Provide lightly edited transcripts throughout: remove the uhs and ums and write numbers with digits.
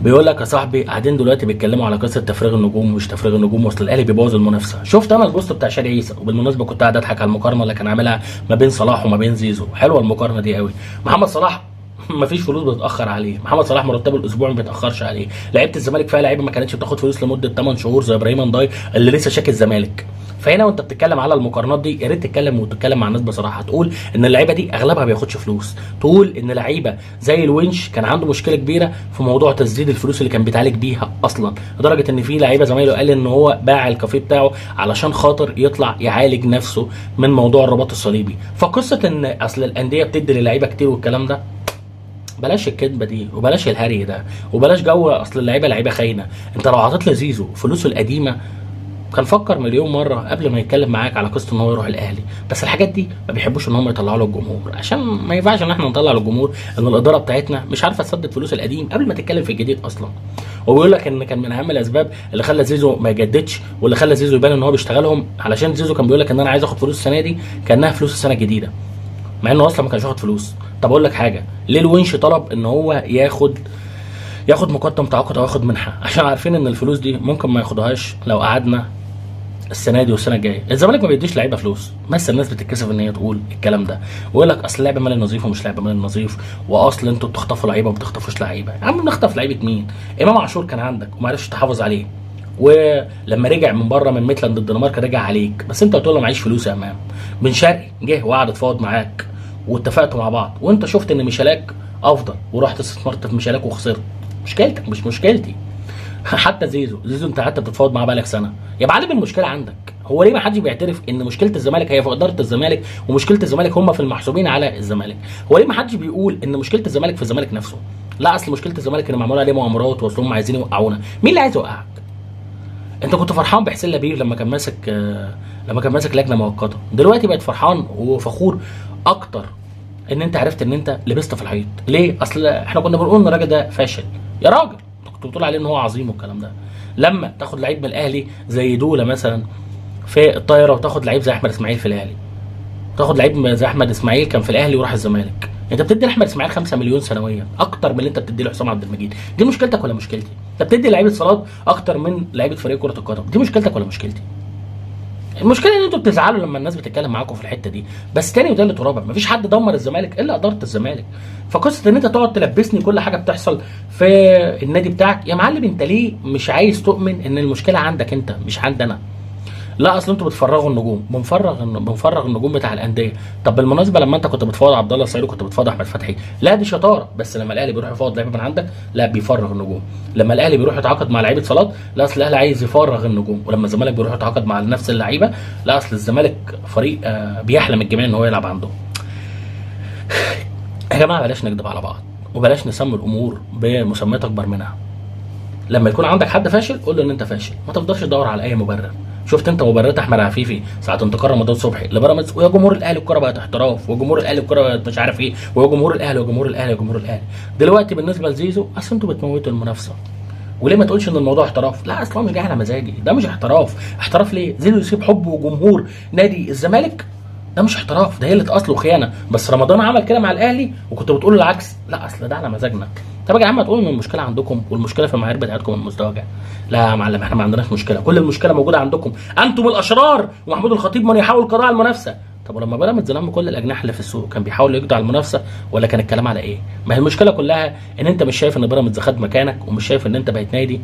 بيقول لك يا صاحبي قاعدين دلوقتي بيتكلموا على قصة تفريغ النجوم ومش تفريغ النجوم، وصل الاهلي بيبوظ المنافسة. شفت انا ال post بتاع شادي عيسى، وبالمناسبة كنت قاعد اضحك على المقارنة اللي كان عاملها ما بين صلاح وما بين زيزو. حلوة المقارنة دي قوي. محمد صلاح مفيش فلوس بتتاخر عليه، محمد صلاح مرتبه الاسبوع ما بيتاخرش عليه. لعيبة الزمالك فيها لعيبة ما كانتش بتاخد فلوس لمدة 8 شهور زي ابراهيم انداي اللي لسه شاكي الزمالك. فهنا وانت بتتكلم على المقارنات دي يا ريت تتكلم وتتكلم مع الناس بصراحة، تقول ان اللعيبة دي اغلبها ما بياخدش فلوس، تقول ان لعيبة زي الونش كان عنده مشكلة كبيرة في موضوع تسديد الفلوس اللي كان بيتعالج بيها اصلا، لدرجة ان في لعيبة زمايله قال ان هو باع الكافيه بتاعه علشان خاطر يطلع يعالج نفسه من موضوع الرباط الصليبي. فقصة ان اصل الاندية بتدي للعيبة كتير والكلام ده، بلاش الكذبة دي وبلاش الهري ده وبلاش جو اصل اللعيبة لعيبة خاينه. انت لو عطيت لزيزو فلوسه القديمة كان فكر مليون مرة قبل ما يتكلم معاك على قصة ان هو يروح الاهلي. بس الحاجات دي ما بيحبوش ان هم يطلعوا للجمهور، عشان ما ينفعش ان احنا نطلع للجمهور ان الادارة بتاعتنا مش عارفه تسدد فلوس القديم قبل ما تتكلم في الجديد اصلا. وبيقول لك ان كان من اهم الاسباب اللي خلى زيزو ما يجددش واللي خلى زيزو يبان ان هو بيشتغلهم، علشان زيزو كان بيقول لك ان انا عايز اخد فلوس السنة دي كانها فلوس السنة الجديدة، مع انه اصلا ما كانش واخد فلوس. طب اقول لك حاجة، ليه الونش طلب ان هو ياخد مقدم تعاقد او ياخد منحه؟ عشان عارفين ان الفلوس دي ممكن ما ياخدهاش لو قعدنا السنة دي والسنة الجاية. الزمالك ما بيديش لعيبة فلوس، بس الناس بتتكسف ان هي تقول الكلام ده، ويقول لك اصل لعب مالي نظيف ومش لعب مالي نظيف، واصل انتوا بتخطفوا لعيبة وما بتخطفوش لعيبة. يا عم بنخطف لعيبة مين؟ امام عاشور كان عندك وما عرفش تحافظ عليه، ولما رجع من بره من ميتلاند الدنمارك رجع عليك، بس انت قلت له معيش فلوس يا امام. بن شرقي جه وقعد اتفاوض معاك واتفقتوا مع بعض، وانت شفت ان ميشالاك افضل ورحت استثمرت في ميشالاك وخسرت. مشكلتك مش مشكلتي. حتى زيزو انت قعدت بتتفاوض معاه بقالك سنة يا معلم، المشكلة عندك. هو ليه ما حدش بيعترف ان مشكلة الزمالك هي في ادارة الزمالك، ومشكلة الزمالك هم في المحسوبين على الزمالك؟ هو ليه ما حدش بيقول ان مشكلة الزمالك في الزمالك نفسه؟ لا اصل مشكلة الزمالك ان معمول عليه مؤامرات، واصل هم عايزين يوقعونا. مين اللي عايز يوقعك؟ انت كنت فرحان بحسين لبيب لما كان ماسك لجنة مؤقتة، دلوقتي بقيت فرحان وفخور اكتر ان انت عرفت ان انت لبست في الحيط. ليه؟ اصل احنا كنا بنقول ان الراجل ده فاشل يا راجل، كنت بتقول عليه ان هو عظيم والكلام ده. لما تاخد لعيب من الاهلي زي دولة مثلا في الطايره، وتاخد لعيب زي احمد اسماعيل في الاهلي، تاخد لعيب زي احمد اسماعيل كان في الاهلي وراح الزمالك، انت بتدي لاحمد اسماعيل 5 مليون سنويا اكتر من اللي انت بتدي له حسام عبد المجيد. دي مشكلتك ولا مشكلتي؟ انت بتدي لعيبة صالات اكتر من لعيبة فريق كره القدم، دي مشكلتك ولا مشكلتي؟ المشكلة ان انتوا بتزعلوا لما الناس بتتكلم معاكم في الحتة دي. بس تاني وتالت ورابع مفيش حد دمر الزمالك الا ادارة الزمالك. فقصة ان انت تقعد تلبسني كل حاجة بتحصل في النادي بتاعك يا معلم، انت ليه مش عايز تؤمن ان المشكلة عندك انت مش عند انا؟ لا اصل انتوا بتفرغوا النجوم، بنفرغ النجوم بتاع الاندية. طب بالمناسبة لما انت كنت بتفاوض عبد الله السعيد وكنت بتفاوض احمد فتحي، لا دي شطارة، بس لما الاهلي بيروح يفاوض لعيبة من عندك لا بيفرغ النجوم. لما الاهلي بيروح يتعاقد مع لعيبة صالات لا اصل الاهلي عايز يفرغ النجوم. ولما الزمالك بيروح يتعاقد مع نفس اللعيبة لا اصل الزمالك فريق بيحلم الجميع ان هو يلعب عنده. يا جماعة بلاش نكذب على بعض وبلاش نسمي الامور بمسميات اكبر منها. لما يكون عندك حد فاشل قول له ان انت فاشل، ما تفضلش تدور على اي مبرر. شفت انت مبررات احمد عفيفي ساعة انتقال رمضان صبحي لبيراميدز، ويا جمهور الاهلي الكورة بقت احتراف، وجمهور الاهلي الكورة بقت مش عارف ايه، ويا جمهور الاهلي وجمهور الاهلي وجمهور الاهلي. دلوقتي بالنسبة لزيزو اصل انتوا بتموتوا المنافسة. وليه ما تقولش ان الموضوع احتراف؟ لا اصل هو مش جاي على مزاجي، ده مش احتراف. احتراف ليه؟ زيزو يسيب حبه وجمهور نادي الزمالك؟ ده مش احتراف، ده قلة اصل وخيانة. بس رمضان عمل كده مع الاهلي وكنت بتقول العكس، لا اصل ده على مزاجنا. طب يا جدعان ما تقولوا ان المشكلة عندكم والمشكلة في المعايير بتاعتكم المزدوجة. لا يا معلم احنا ما عندناش مشكلة، كل المشكلة موجودة عندكم، انتم الاشرار ومحمود الخطيب من يحاول القضاء على المنافسة. طب ولما بيراميدز لم كل الاجنحة اللي في السوق كان بيحاول يقضي على المنافسة ولا كان الكلام على ايه؟ ما هي المشكلة كلها ان انت مش شايف ان بيراميدز خد مكانك، ومش شايف ان انت بقيت نادي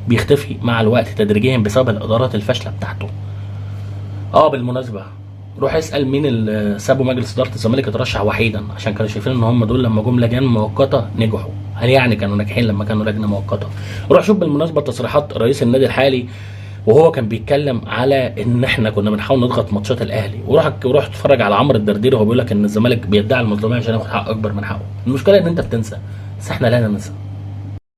بيختفي مع الوقت تدريجيا بسبب الادارات الفاشلة بتاعته. بالمناسبة روح اسال مين اللي سابوا مجلس ادارة الزمالك اترشح وحيدا، عشان كانوا شايفين ان هم دول لما جم لجان مؤقتة نجحوا. هل يعني كانوا ناجحين لما كانوا لجنة مؤقتة؟ روح شوف بالمناسبة تصريحات رئيس النادي الحالي وهو كان بيتكلم على ان احنا كنا بنحاول نضغط ماتشات الاهلي، وروح اتفرج على عمرو الدردير وهو بيقول لك ان الزمالك بيدعي المظلوميه عشان ياخد حق اكبر من حقه. المشكلة ان انت بتنسى، بس احنا لا ننسى.